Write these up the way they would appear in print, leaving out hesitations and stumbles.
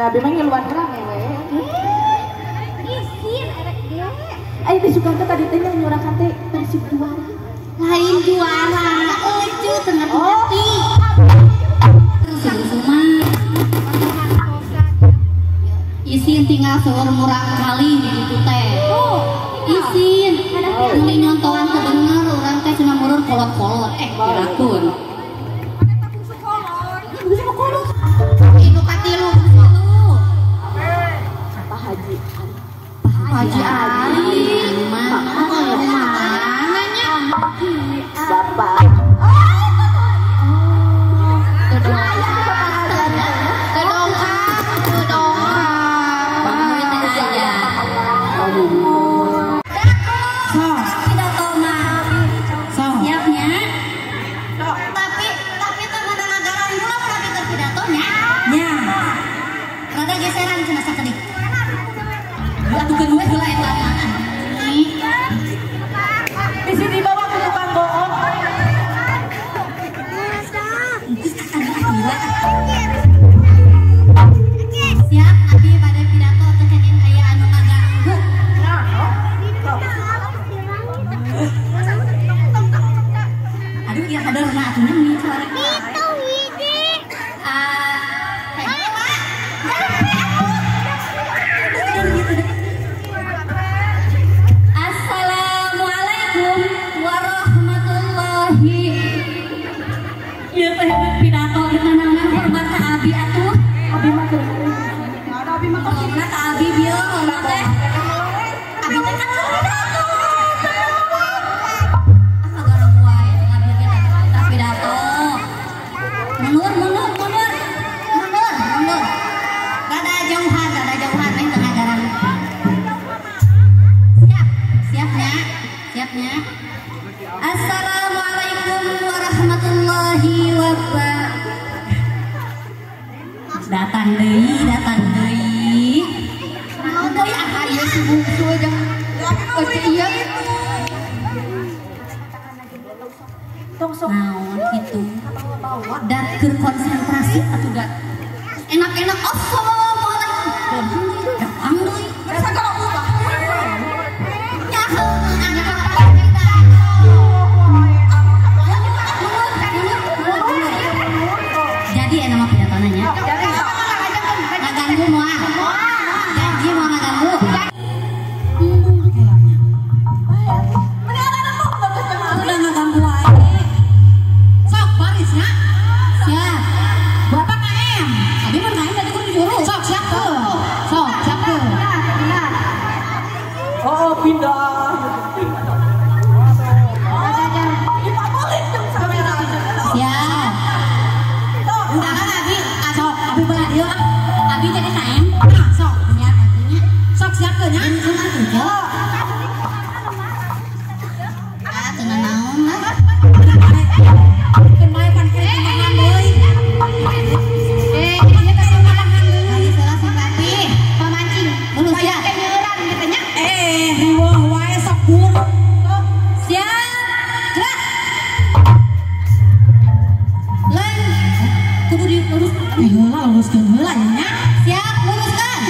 Da abi mah ngiluan rame we. Isin erek ge. Ai teh suka teh tadi teh nyurakan teh Persib juara. Lain juara, eucu teu ngerti. Terus mah. Isin tinggal seueur murang kali di ditu teh. Isin meuli nyontohan teu bener urang teh cenah murur kolot-kolot dirakun. Inu katilu Pak Haji Pak Haji Ari mana nya Bapak Di sini bawa ke tukang bohong. Siap, abi pada pidato tekenin aya anu ngaganggu. Aduh, ieu kaderna atuh nya meni suara. Assalamualaikum warahmatullahi. Ieu teh pidato gimana hormat ka abi atuh. Abi mah keur abi mah hormat ka abi bieu hormat teh. Abi teh kan pidato. Ah kagak wae abi ge teh pidato. Mundur mundur mundur. Mundur mundur. Rada jauhan meh teu ngagaran. Siap, siapnya. Siapnya. Assalamualaikum warahmatullahi wabarakatuh. Datang deui, datang deui. Naon deui ah ieu si bungsu aja. Oh iya. Tong sok naon kitu. Dan keur konsentrasi atuh da. Enak-enak assalamualaikum. Datang deui. Jadi enak mah pidatona nya. Ngaganggu moal. Janji moal ngaganggu. Udah ngaganggu wae. Sok barisnya. Siap. Berapa KM? Abi mun KM tadi kudu juru. Sok siap tuh. Sok siap tuh. Oh, pindah. Siap. Undangan abi, sok abi belah dieu ah. Abi jadi KM. Sok Siap artinya. Sok siap ke nya. Ah, teu naon lah. Keun bae pan kieu kumaha deui. Ieu teh kumaha deui. Kali salah sing rapi. Pamancing. Lulus siap. Riweuh wae sok buru. Siap. Gerak. Lain kudu dilurus. Heula luruskeun heula nya. Siap, luruskan.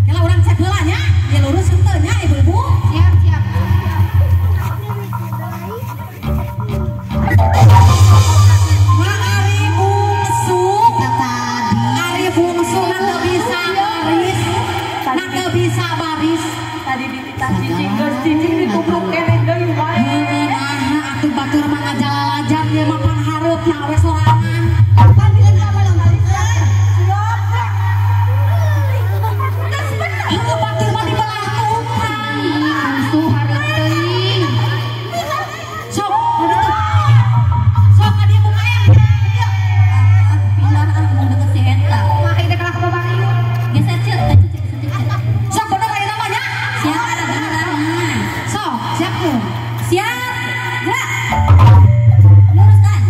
Kela urang cek heula nya, ieu lurus henteu nya ibu-ibu. Siap, siap. Ma ari bungsu, Tadi. Ari bungsu na teu bisa baris. Na teu bisa baris. Tadi dititah cicing geus cicing ditubruk keneh deui wae. Heuh naha atuh batur mah ngajalalajan ieu mah panghareupna we sorangan. Heuh batur mah dibelah tukang. Bungsu hareup teuing. Sok, ka ditu. Sok ka dieu buka ayam. Pindah ah mun deket si eta. Geser ceuk, ceuk, ceuk, ceuk. Sok bener ayeuna mah nya. Siap, bener. Sok, siapkeun. Siap. Gerak. Luruskan.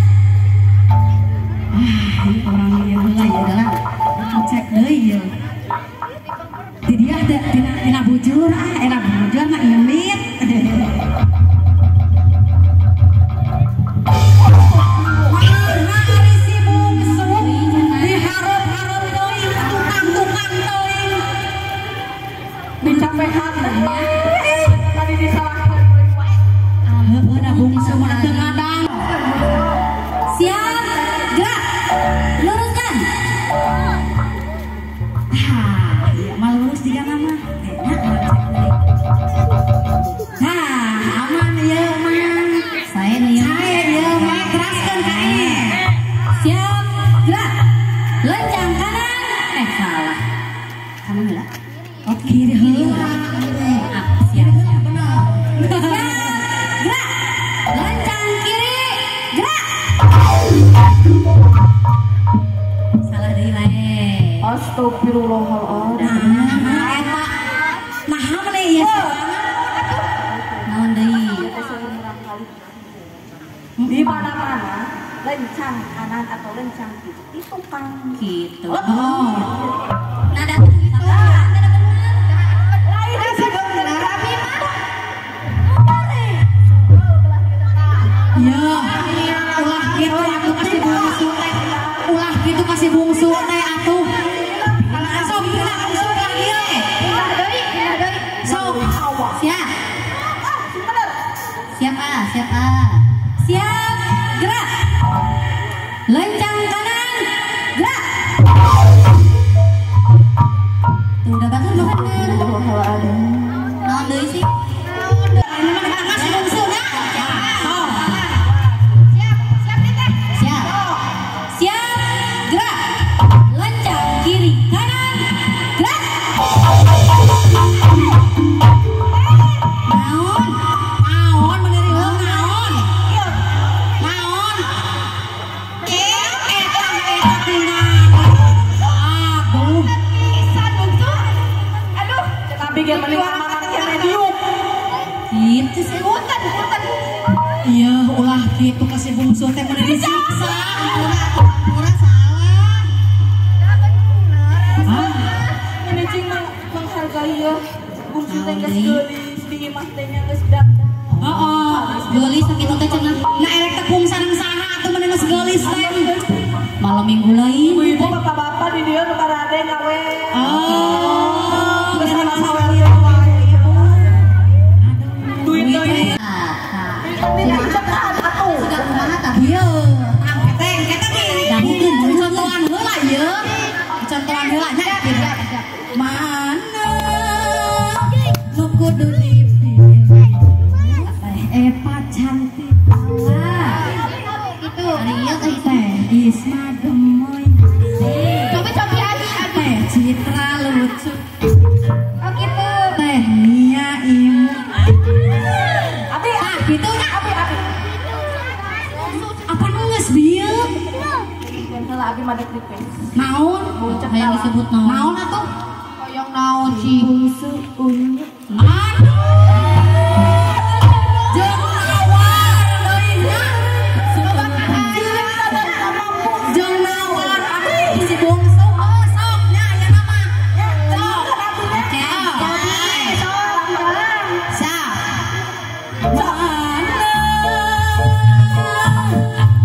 Ah, ieu orang ieu heula ya lah. Cek deui ieu. Di dia teh tina bujur ah, era bujur mah ilit. Wah, ari si bungsu dihareup-hareup deui. Dicapehan teh. Tadi disalahkan wae. Heueuh da bungsu mah teu ngadang. Siap, gerak. Luruskan. Tah, ieu mah lurus jiga nama. Nah, aman ieu mah. Sae ieu. Sae ieu mah teraskeun ka ieu. Siap, gerak. Lencang kanan. Salah. Kanan heula. Oh, kiri heula. Siap, siap. Siap, gerak. Lencang kiri, gerak. Salah deui wae. Astagfirullahaladzim. Nah, eta. Nah, meni ieu Naon deui? Di mana-mana lencang kanan atau lencang kiri itu kan gitu. Oh. Nada gitu. Nada bener. Lain sih bener. Tapi mah Iya, ulah gitu atuh kasih bungsu teh. Ulah gitu kasih bungsu teh atuh. Sok pindah bungsu ka ieu. Pindah deui, pindah deui. Sok. Siap. Siap ah, siap ah. Siap, gerak. Lencang kanan, gerak. Tuh udah bagus bener. Naon deui sih? Ini mah kasih bungsu nya. Sok. Siap, siap teh. Siap. Siap, gerak. Lencang kiri kanan, gerak. Naon? Naon meuni riweuh naon? Naon? Eta eta tinggal. Aduh. Pisan bungsu. Aduh, tapi ge mending mamang keneh diuk. Gitu sih. Punten, punten. Iya, ulah gitu kasih bungsu teh meuni disiksa. Pura salah. Ah, Ini cing menghargai ya. Bungsu teh geus geulis, di imah teh nya geus dandan. heeh. Geulis sakitu teh cenah. Nah, erek teh kung sareng saha atuh meuni geus geulis teh. Malam minggu lain. Ibu-ibu bapak-bapak di dieu nu parade ngawe. Oh, Geus sawer wae. Duit deui. Nah, Dicekan atuh. sudah kumaha tah? Iya, teh eta teh contohan heula ieu. Contohan heula nya. Mana nu kudu dipilih? Epa cantik. Itu. Hari ieu teh Teh Isma gemoy. Coba coba abi abi. Teh Citra lucu. Oh gitu. Teh Nia imut. Abi Ah, gitu nya. abi abi. Apa nu geus bieu? Heula abi mah dek request. Naon? Hayang disebut naon? Naon atuh? Hoyong naon sih? Bungsu unyu. Aduh. Jeung nawar deui nya. Jeung nawar aduh si bungsu oh sok nya aya nama. Sok. Oke. Siap. Mana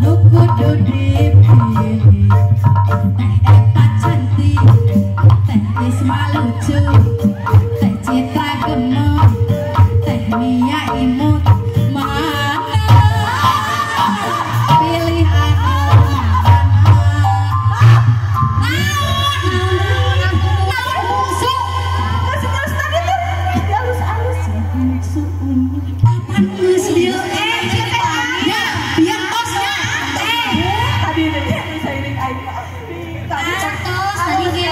nu kudu dipilih? Teh Epa cantik, Teh Isma lucu, Teh Citra gemoy, Teh Nia imut. Mana pilih anu mana? Naon? Naon bungsu? Terus tadi tuh dialus-alus. Bungsu unyu. Kapan geus dieu? Ya, biar tosnya. Tadi teh sairing aing mah. Tadi Tos tadi ge.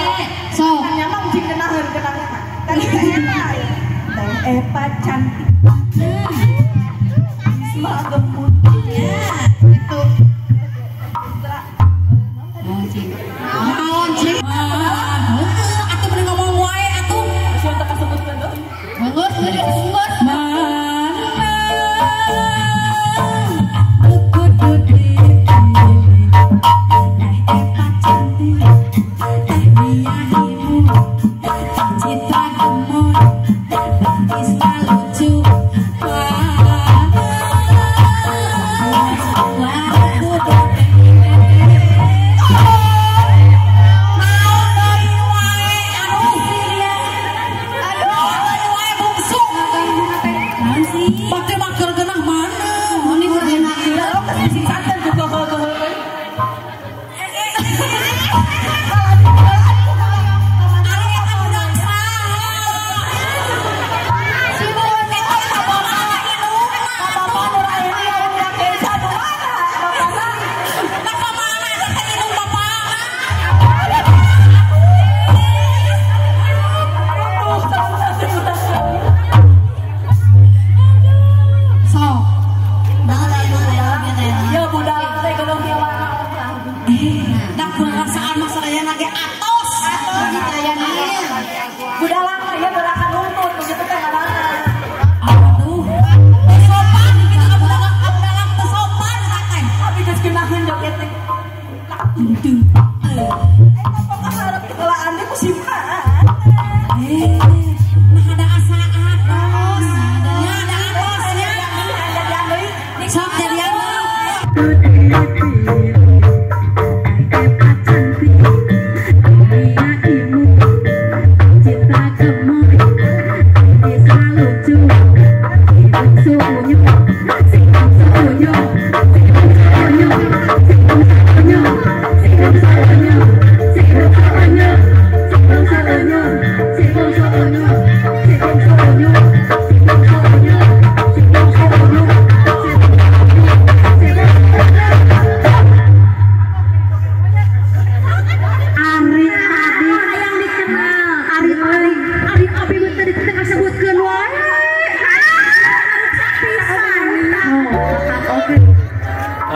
Sok. kan nyamang cing kenaheun kenangan. Tadi kayaknya Teh Epa cantik. Isma gemut. Itu. Naon cing? Naon cing? Heueuh, atuh mending ngomong wae atuh. Geus teu kasebutkeun deui. Geus geus geus. Mana nu kudu dipilih? Teh Epa cantik, Teh Nia imut, Teh Citra gemoy, Teh Isma lucu. Mana kudu Naon deui wae aduh. Aduh. Bate maker genah mana? Ini enak. Sing santen kukohol-kohol.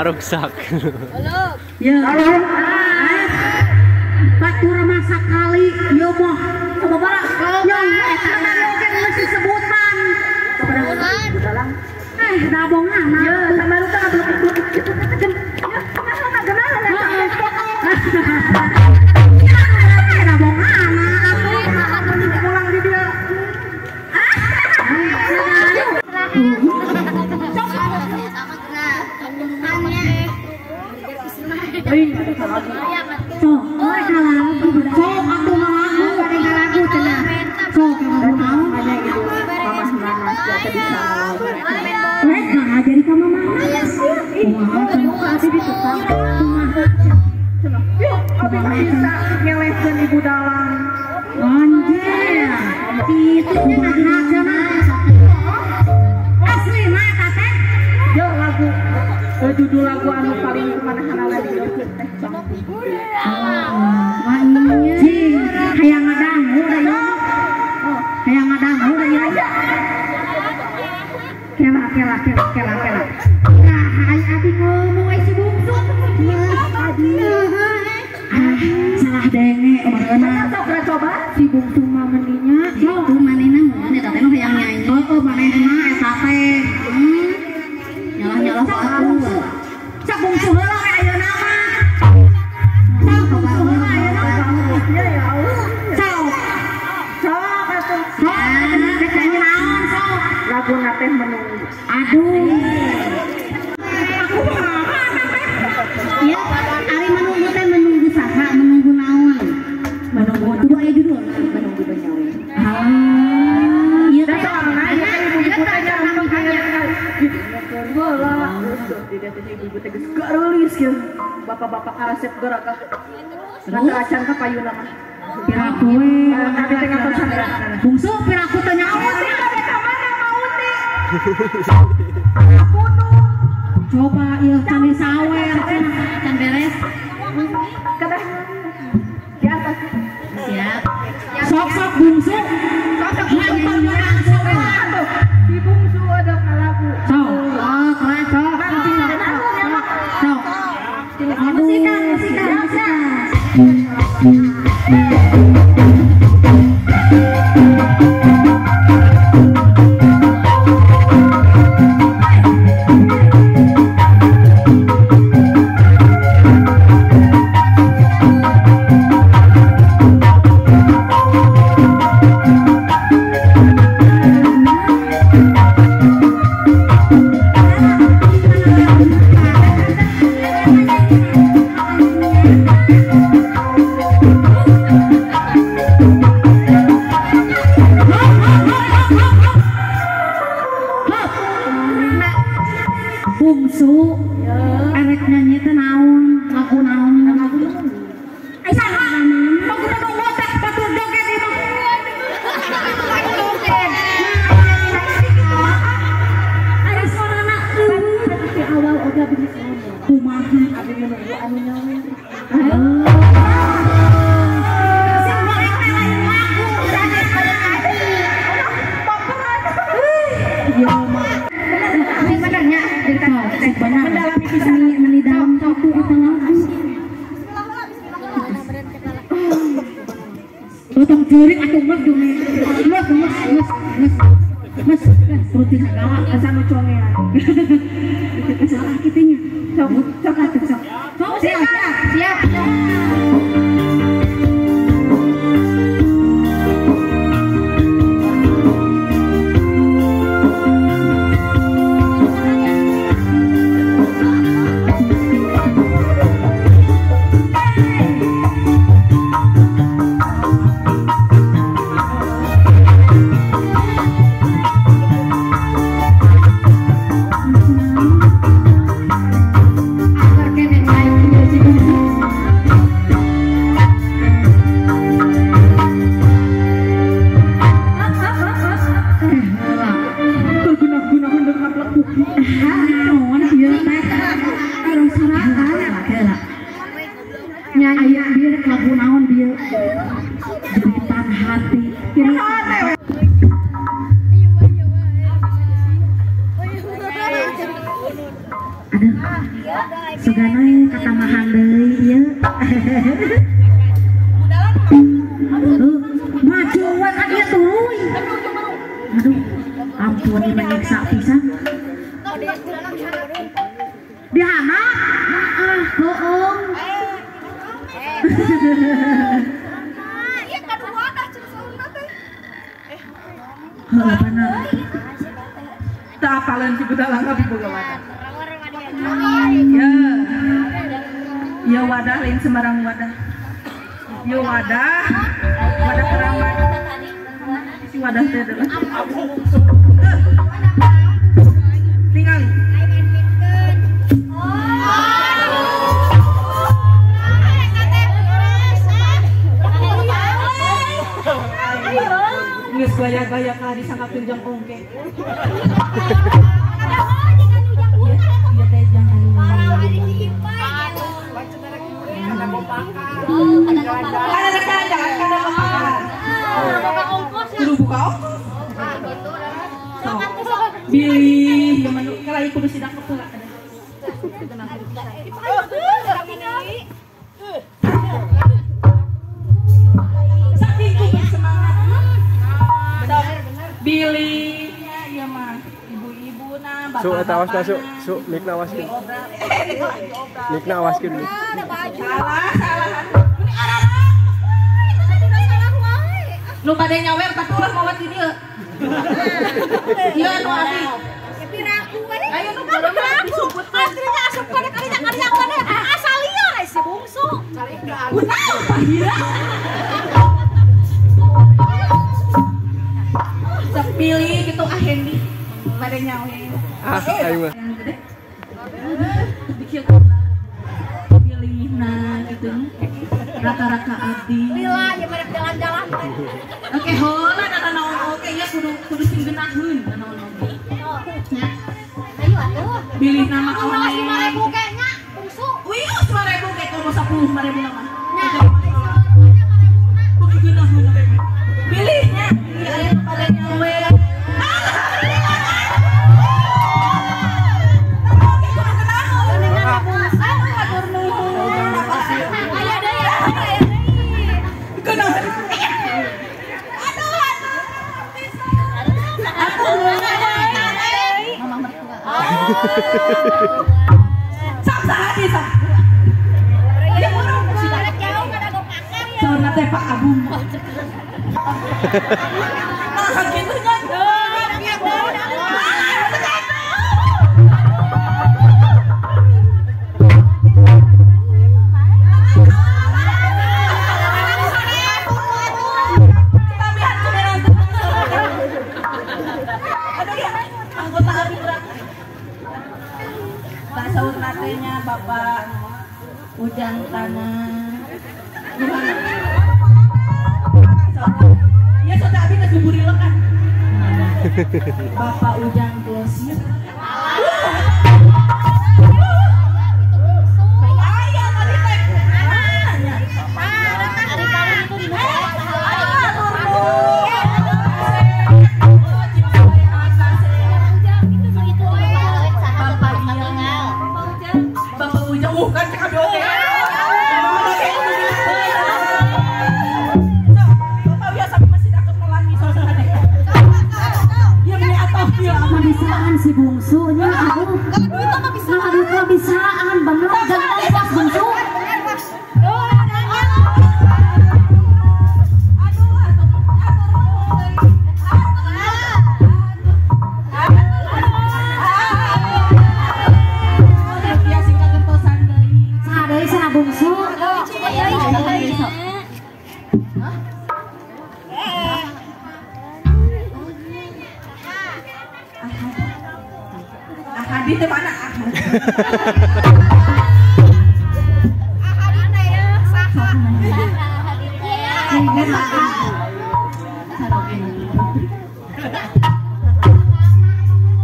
Ruksak. Ya. Batur masa kali yo moh sababaraha nyong eta oge geus disebutan. Dabongan. Ya, sama lu kan blok-blok gitu. Dabongan atuh pulang di dia. Sok, sok atuh ngalagu, ngalagu cenah. Sok naon? Nah, jadi ka mama. Yuk, abi bisa ngelehkeun ibu dalang. Anjir. Kitu nya nah cenah. Asli mah eta teh. Yo lagu judul lagu anu paling kumanahana dijogeun teh. Anjing, hayang ngadangu da ieu. Hayang ngadangu da ieu. Kela kela kela kela kela. Nah, ai abi ngomong ai si bungsu. Ah, salah denge meureunna. Sok coba si bungsu mah meninya. Itu manehna mun eta teh nu hayang nyanyi. Heeh, manehna eta teh. Nyalah-nyalah ku atuh. Sok bungsu heula we ayeuna mah. Sok bungsu heula ayeuna mah. Ya ya Allah. Sok. Sok atuh. Sok rek nyanyi naon sok? Laguna teh menunggu. Aduh. Ya, ari menunggu teh menunggu saha, menunggu naon? Menunggu kudu aya judul, menunggu benyawe. Ah, ieu teh bapak-bapak karasep gerak ah. Acan ka payuna mah. Piraku we. Abi teh ngatosan. Bungsu piraku teh nyaho sih ka mana mauti. Coba ieu can disawer can beres. Kedah. Di atas. Siap. Sok-sok bungsu. Sok-sok bungsu. Si bungsu ada kalagu. Sok. Oh, sok. Sok. Musikan, musikan, musikan. Kumaha abi menunggu anu nyawer. Mendalami pisan meni dalam satu eta lagu. Tong ceurik atuh mah dumi. Mas mas mas mas. Mas rutin segala asa nu congean. Salah kitu nya. Sok sok atuh sok. Siap siap. Gaya-gaya kali sangat tunjang ongke. Bilih, kalau kudu sidang kepala. Saking ku bersemangat. Bilih, ya mah ibu-ibu nah, bapak. Su, eta awas masuk, su, mikna awaskeun. Mikna awaskeun. Salah, salah. Nu bade nyawer tapi ulah mawa di dieu. Ieu anu abi. Ayo nu bade disebutkeun. Aslinya asup kana kalinya kalinya kana asal liar si bungsu. Kunaon ieu? Pilih gitu ah Hendy. Bade nyawer. Ah, ayo mah. Dikir pilih nah gitu. Raka-raka abdi. Lila ya merek jalan-jalan teh. Oke, heula da naon oke ya kudu kudu sing geunaheun da naon oge. Nya. Ayo atuh. Pilih nama awas 5000 ge nya, bungsu. Wih, 5000 ge komo 10.000 mah. Nya. Kudu geunaheun. Pilihnya, pilih aya nu pada nyawer. Saurna teh Pak Agung. Nah, gitu nya. Bapak Ujang Tanah. Gimana? Ya sudah abi geus buburi lekan. Bapak Ujang Plus. Bisaan si bungsunya aduh. Kalau duit mah bisaan bener jangan pas bungsu. Ahadi teh mana? Ahadi teh saha?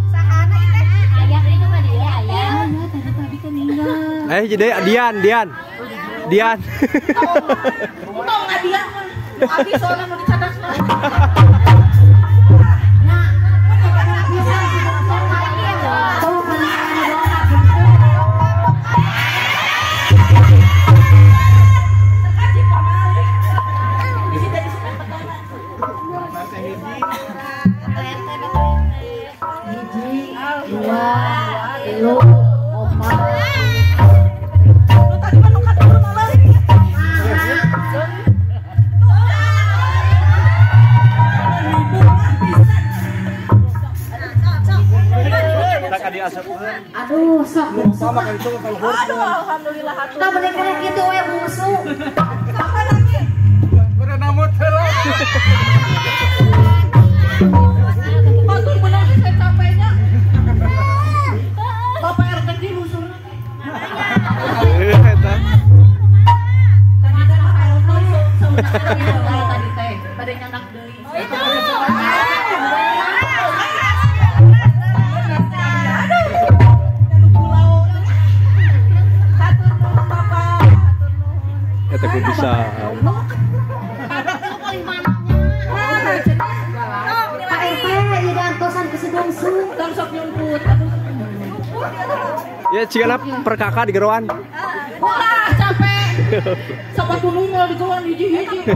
Sahana teh? Ayah itu mah dia ayah. Tadi kan ninggal. Jadi Dian. Dian. Tong Dian. Abi soalnya mau dicatat. Aduh, sok bungsu. Aduh, alhamdulillah. Kita bener-bener gitu we bungsu. Sama lagi. Berenamut heula. Bagus bener saya capeknya. Bapak RT di lusurna. Eta. Tadi teh mah tadi teh bade nyandak deui. Oh itu. Eta gue bisa. Pak RT ieu diantosan ke si bungsu. Tong sok nyumput. Ya cigana perkaka di geroan. Ulah capek. Sama tulung di geroan hiji-hiji.